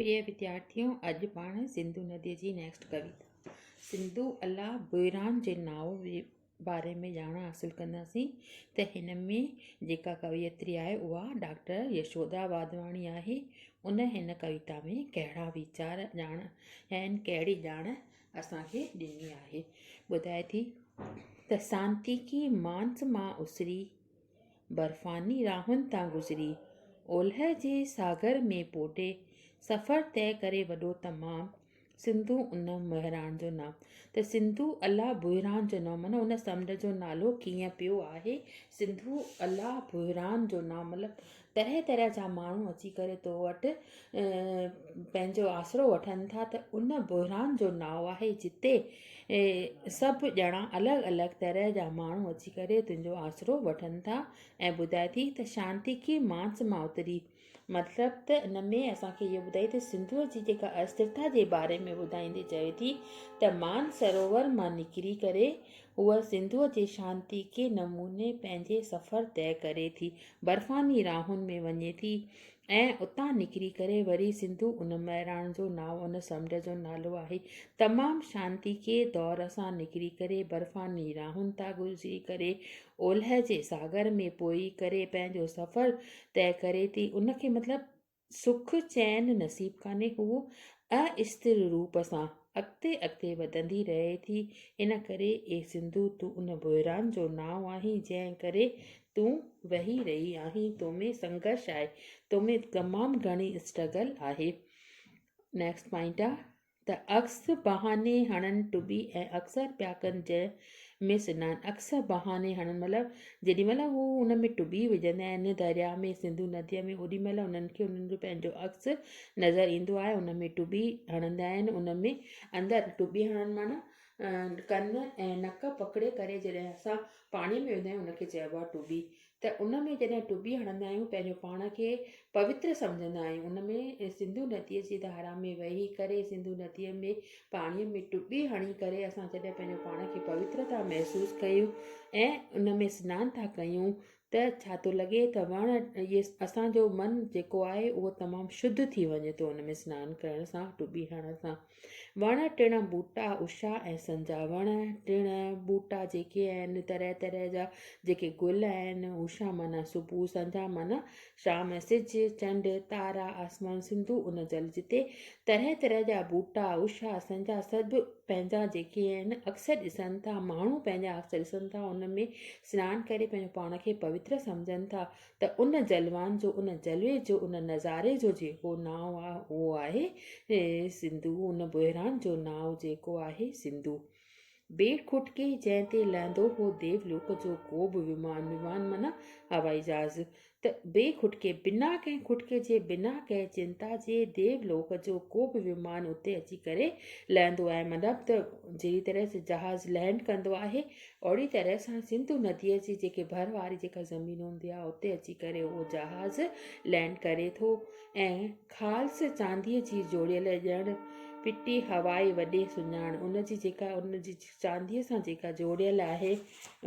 پريه وديارٿيو اڄ پاڻ سنڌو نديء جي نيڪسٽ ڪويتا سنڌو الا بحران جي ناء جي باري ۾ ڄاڻ حاصل ڪنداسين ته هن ۾ جيڪا ڪويتري آهي اها ڊاڪٽر يشودا واڌواڻي آهي ان هن ڪويتا ۾ ڪهڙا ويچار ڄاڻ آهن ڪهڙي ڄاڻ اسان کي ڏني آهي ٻڌائي ٿي ته سانتيڪي مانس مان اسري برفاني راهن تان گذري، اولهه جي ساگر ۾ پوٽي، سفر طئي ڪري وڏو تمام، سنڌو ان مهراڻ جو نام. ته سنڌو الا بحران جو نام معنيٰ ان سمنڊ جو نالو ڪيئن پيو آهي، سنڌو الا بحران جو نام مطلب طرح طرح جا ماڻهو اچي ڪري تو وٽ پنهنجو آسرو وٺن ٿا ته ان بحران جو ناء آهي جتي سڀ ڄڻا الڳ الڳ طرح جا ماڻهو اچي ڪري تنهنجو آسرو وٺن ٿا ۽ ٻڌائي ٿي ته شانتي کي مانس مان اتري مطلب ته ان ۾ اسان کي اهو ٻڌائي ته سنڌوء جي جيڪا اسٿرتا جي باري ۾ ٻڌائيندي چوي ٿي ته مان سروور مان نڪري ڪري هوء سنڌوء جي شانتيڪي نموني پنهنجي سفر طئي ڪري ٿي، برفاني راهن ۾ وڃي ٿي ۽ اتان نڪري ڪري وري سنڌو ان مهراڻ جو نانء ان سمنڊ جو نالو آهي. تمام شانتيڪي دور سان نڪري ڪري برفاني راهن تان گذري ڪري اولهه جي ساگر ۾ پوئي ڪري پنهنجو سفر طئي ڪري ٿي. ان کي مطلب سک چين نصيب ڪانهي هوء استر روپ سان اڳتي اڳتي وڌندي رهي ٿي ان ڪري اي سنڌو تون ان بحران جو نانء آهين جنهن ڪري تون وهي رهي آهين تو ۾ سنگهرش آهي تو ۾ تمام گهڻي اسٽرگل آهي نيڪسٽ پوائنٽ آ ته عڪس بهاني هڻن ٽٻي ۽ اڪثر پيا ڪن جنهن ۾ سنان. عڪس بهاني هڻن مطلب جيڏي مهل هو ان ۾ ٽٻي وجهندا آهن درياء ۾ سنڌو نديء ۾ اوڏي مهل انهن کي انهن جو پنهنجو عڪس نظر ايندو آهي ان ۾ ٽٻي هڻندا آهن ان ۾ اندر ٽٻي هڻڻ معنيٰ ڪن ۽ نڪ پڪڙي ڪري جڏهن اسان پاڻي ۾ ويندا آهيون ان کي چئبو آهي ٽٻي ته ان ۾ جڏهن ٽٻي هڻندا آهيون پنهنجو پاڻ کي پوتر سمجهندا آهيون ان ۾ سنڌو نديء جي ڌارا ۾ وهي ڪري سنڌو نديء ۾ پاڻيء ۾ ٽٻي هڻي ڪري اسان جڏهن پنهنجو پاڻ کي پوتر ٿا محسوس ڪيون ۽ ان ۾ سنان ٿا ڪيون ته ڇا ٿو لڳي ته وڻ اهي اسان جو من جيڪو آهي اهو تمام شڌ ٿي وڃي ٿو ان ۾ سنان ڪرڻ سان ٽٻي هڻڻ سان وڻ ٽڻ ٻوٽا اشا ۽ سنجا وڻ ٽڻ ٻوٽا جيڪي آهن طرح طرح جا جيڪي گل آهن اشا معنيٰ صبح سنجا معنيٰ شام سج چنڊ تارا آسمان سنڌو ان جل جتي طرح طرح جا ٻوٽا اشا سنجا سڀ پنهنجا جيڪي آهن عڪس ڏسن ٿا ماڻهو پنهنجا عڪس ڏسن ٿا ان ۾ سنان ڪري پنهنجو پاڻ کي پوتر سمجهن ٿا ته ان جلوان جو، ان جلوي جو، ان نظاري جو جيڪو نانء آ اهو آهي سنڌو، ان بحران جو نانء جيڪو آهي سنڌو. بي کٽڪي جنهن تي لهندو هو ديو لوڪ جو ڪو به ومان، ومان معنيٰ هوائي جهاز، ته بي کٽڪي، بنا ڪنهن کٽڪي جي، بنا ڪنهن چنتا جي ديو لوڪ جو ڪو به ومان اتي اچي ڪري لهندو آهي مطلب ته جهڙي طرح سان جهاز لينڊ ڪندو آهي اهڙي طرح سان سنڌو نديء جي جيڪي ڀر واري جيڪا زمين هوندي آهي اتي اچي ڪري اهو جهاز لينڊ ڪري ٿو ۽ خالص چانديء جي جوڙيل ڄڻ پٽي هوائي وڏي سڃاڻ ان جي جيڪا ان جي چانديء سان جيڪا جوڙيل آهي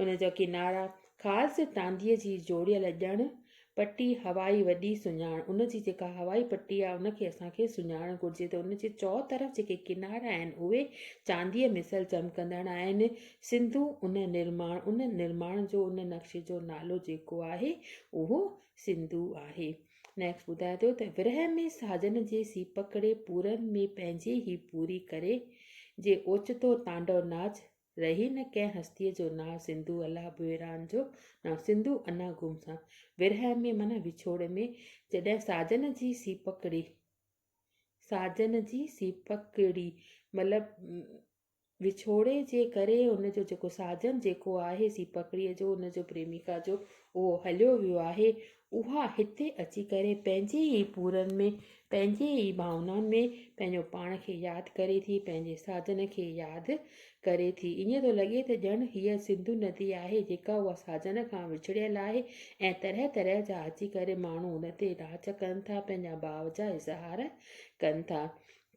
ان جا ڪنارا خالص چانديء جي جوڙيل ڄڻ پٽي هوائي وڏي سڃاڻ، ان جي جيڪا هوائي پٽي آهي ان کي اسان کي سڃاڻڻ گهرجي ته ان جي چؤ طرف جيڪي ڪنارا آهن اهي چانديء مثل چمڪندڙ آهن. سنڌو ان نرماڻ، ان نرماڻ جو ان نقشي جو نالو جيڪو آهي اهو سنڌو آهي. نيڪسٽ ٻڌائي ٿو ته ورهه ۾ ساجن جي سيپڪڙي پورن ۾ پنهنجي هي پوري ڪري جي اوچتو تانڊو ناچ رهي نه ڪنهن هستيء جو ناء سنڌو الله بحران جو ناء سنڌو انا گم سان ورهه ۾ معنيٰ وڇوڙي ۾ جڏهن ساجن جي سيپڪڙي ساجن جي سيپڪڙي مطلب وڇوڙي جي ڪري ان جو جيڪو ساجن جيڪو آهي سيپڪڙيء جو ان جو پريميڪا جو اهو هليو ويو آهي اها هتي اچي ڪري پنهنجي ئي پورن ۾ پنهنجي ئي ڀاونائن ۾ پنهنجو پاڻ کي ياد ڪري ٿي، پنهنجي ساجن کي ياد ڪري ٿي. ائين ٿو لڳي ته ڄڻ هيء سنڌو ندي آهي، جيڪا اها ساجن کان وڇڙيل آهي ۽ طرح طرح جا اچي ڪري ماڻهو ان تي ناچ ڪن ٿا، پنهنجا ڀاو جا اظهار ڪن ٿا.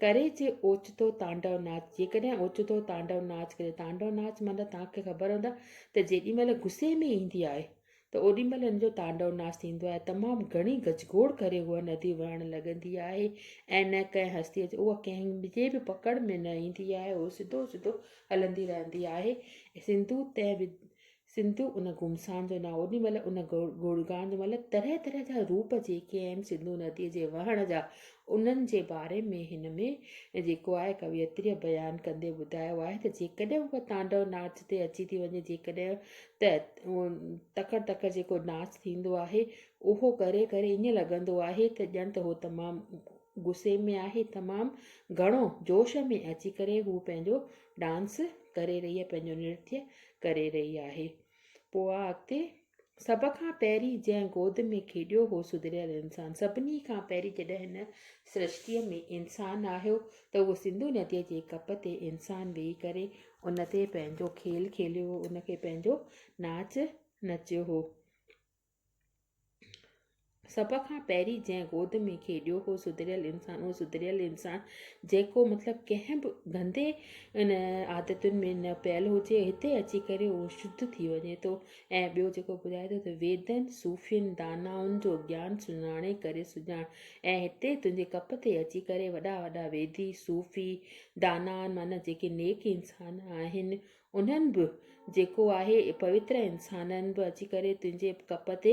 ڪري جي اوچتو تانڊو ناچ، جيڪڏهن اوچتو تانڊو ناچ ڪري، تانڊو ناچ معنيٰ توهان کي خبر هوندا ته جيڏي مهل غصي ۾ ايندي آهي. ته اوڏي مهل هن جو تانڊو ناچ ٿيندو آهي. تمام گهڻي گجگوڙ ڪري اها ندي وهڻ لڳندي آهي ۽ نه ڪنهن هستيء جي اها ڪنهن جي به پڪڙ ۾ نه ايندي آهي. اهو سڌو سڌو هلندي رهندي آهي. سنڌو تنهن سنڌو ان گهمسان جو نانء اوڏي مهل ان گڙگان جو مطلب طرح طرح جا روپ جيڪي آهن سنڌو نديء جي وهڻ جا انهن جي باري ۾ هن ۾ جيڪو آهي ڪويتريء بيان ڪندي ٻڌايو آهي ته جيڪڏهن هوء تانڊو ناچ تي اچي ٿي وڃي جيڪڏهن ته تڪڙ تڪڙ جيڪو ناچ ٿيندو آهي اهو ڪري ڪري ائين لڳندو آهي ته ڄڻ ته هو تمام غصي ۾ آهي تمام گهڻو جوش ۾ اچي ڪري هو پنهنجو ڊانس ڪري رهي آهي پنهنجو نرتيه ڪري رهي آهي. پوء اڳتي سڀ کان پهرين جنهن گود ۾ کيڏيو هو سڌريل انسان سڀني کان پهرين جڏهن هن سرشتيء ۾ انسان آيو ته اهو سنڌو نديء جي ڪپ تي انسان ويهي ڪري ان تي پنهنجو کيل کيليو هو ان کي پنهنجو ناچ نچيو هو. سڀ کان پهرين جنهن گود ۾ کيڏيو هو سڌريل انسان اهو سڌريل انسان جيڪو مطلب ڪنهن به گندي ان عادتن ۾ نه پيل هجي هتي اچي ڪري اهو شڌ ٿي وڃي ٿو ۽ ٻيو جيڪو ٻڌائي ٿو ته ويدن صوفين دانائن جو گيان سڃاڻي ڪري سڃاڻ ۽ هتي تنهنجي ڪپ تي اچي ڪري وڏا وڏا ويدي صوفي دانائن معنيٰ جيڪي نيڪ انسان آهن انهن به، جيڪو آهي پوتر انسانن به اچي ڪري تنهنجي ڪپ تي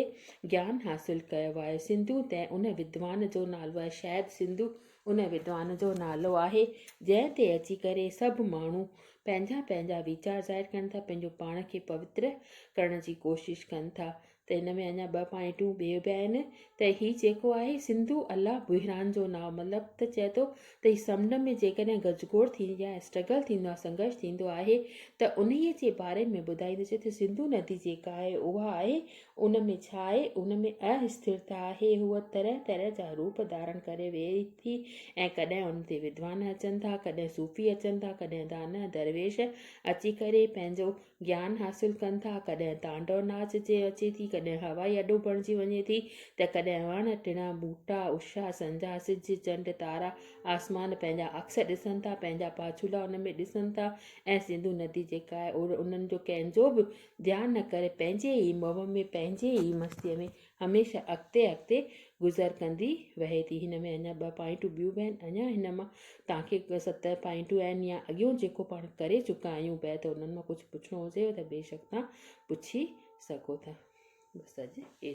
گيان حاصل ڪيو آهي. سنڌو تنهن ان ودوان جو نالو آهي. شايد سنڌو ان ودوان جو نالو آهي، جنهن تي اچي ڪري سڀ ماڻهو پنهنجا پنهنجا ويچار ظاهر ڪن ٿا، پنهنجو پاڻ کي پوتر ڪرڻ جي ڪوشش ڪن ٿا. ته هن ۾ اڃا ٻه پوائنٽون ٻيون به آهن ته هي جيڪو آهي سنڌو الله بحران جو ناء مطلب ته چئي ٿو ته هي سمنڊ ۾ جيڪڏهن گجگوڙ ٿيندي آهي اسٽرگل ٿيندو آهي سنگهرش ٿيندو آهي ته انهيء جي باري ۾ ٻڌائيندو چئي ٿو سنڌو ندي جيڪا آهي اها آهي ان ۾ ڇا آهي ان ۾ اسٿرتا آهي هوء طرح طرح جا روپ ڌارڻ ڪري ويهي ٿي ۽ ڪڏهن ان تي ودوان اچن ٿا ڪڏهن صوفي اچن ٿا ڪڏهن دانه درويش اچي ڪري پنهنجو گيان حاصل ڪن ٿا، ڪڏهن تانڊو ناچ جي اچي ٿي، ڪڏهن هوائي اڏو بڻجي وڃي ٿي ته ڪڏهن وڻ ٽڻ، ٻوٽا، اشا، سنجها، سج، چنڊ، تارا، آسمان پنهنجا عڪس ڏسن ٿا، پنهنجا پاڇولا ان ۾ ڏسن ٿا ۽ سنڌو ندي جيڪا آهي انهن جو ڪنهن جو به ڌيان نه ڪري پنهنجي ئي موهه ۾ پنهنجي ئي مستيء ۾ هميشه اڳتي اڳتي گذر ڪندي وهي ٿي. هن ۾ اڃا ٻه پوائنٽون ٻيون به آهن. اڃا هن مان توهان کي ست پوائنٽون آهن يا اڳيون جيڪو پاڻ ڪري چڪا آهيون بيت انهن مان ڪجهه پڇڻو هجيو ته بيشڪ توهان پڇي سگهو ٿا. بس اڄ ايترو.